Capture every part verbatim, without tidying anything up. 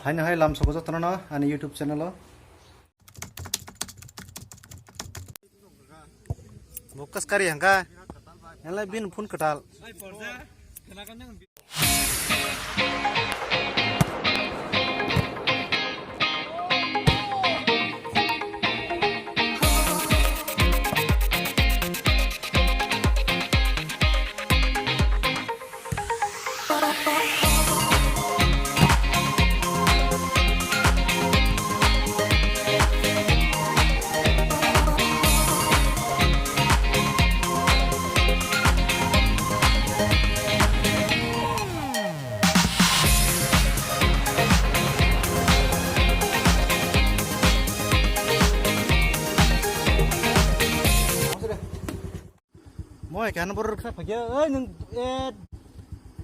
Haino hai lam soko jotono no ani YouTube channel o. Bokas kari hangka. Elai bin phun katal. Moi kan bor ruksa phagya, oi nung, eh,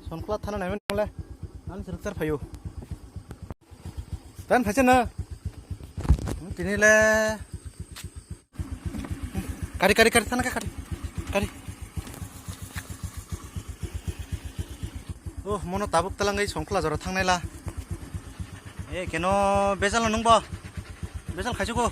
sonkla thana nai mole, an ruksa phayo. Tan phacha na. Tini le. Kari, kari, kari, thana ka kari. Kari. Oh, mono tabuk talang gai songkla jora thangnai la. Eh, keno bejal nung bo. Bejal khaijugo.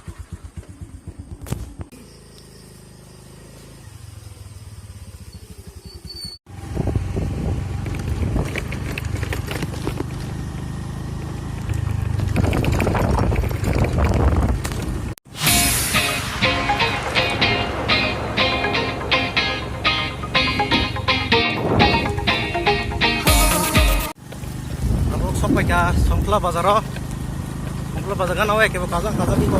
Abo sok paikha Songkhla bazaro. Songkhla bazar gana o ekebo kajak kajak iko.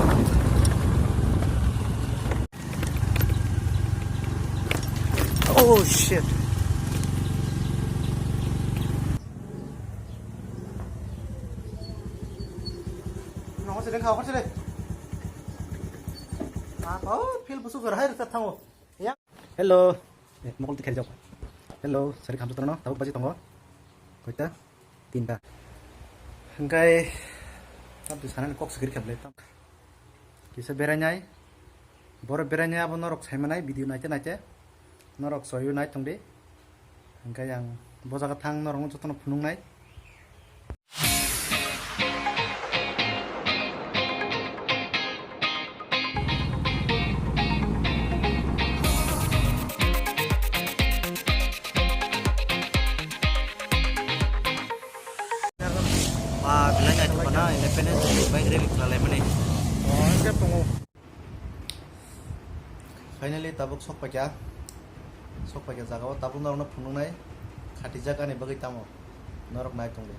Oh shit. Nongo se dengkha, okhor se de. Ah, oh, phil busuk ghar hai rwkha thango. Ya. Hello. Eh, mokol tikhai jok. Hello, sari khamsa torno, tabuk baji tongo. Koita? Tinta. Hingkai, tam tu sana kok sikir khablai tam. Kisa berai nai. Boro berai nai abo norok sai manai video naite naite. Norok soyu nai tongdi. Hingkai ang bo jaga thang norok jotono phunuk nai. Ba belai nai thokna Independence Day bai rally khlai mani. Oh, hingke tongo. Finally tabuk sok paikha. Sok paikha jaga o tabuk norokno phunuknai khatijak ani bagwi tamo norok nai tongdi.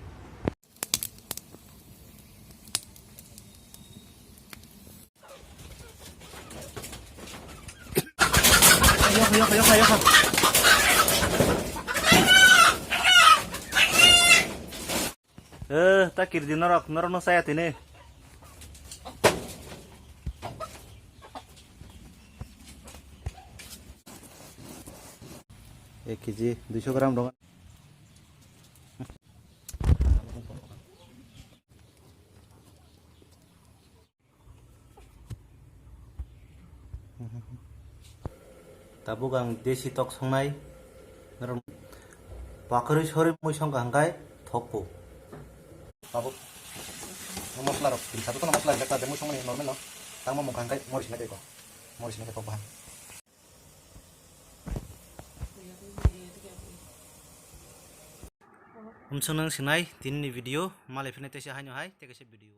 Yokha, yokha, yokha, yokha. Eh, ta kirdi norok, norok no saya tini. Ek kg duiso gram dong. Tabuk ang desi tok songnai. Norok pakarwi sori mui songkha hingkai thokku. Tabuk mosla rok, tin sabu kono mosla rok, ta de mui songmani normal no. Tangmo mukha hingkai mori sinai tei ko. Mori sinai tei ko bahan. Umsung nang sinai tini ni video, malai phine teisa haino hai, tei kaisa video.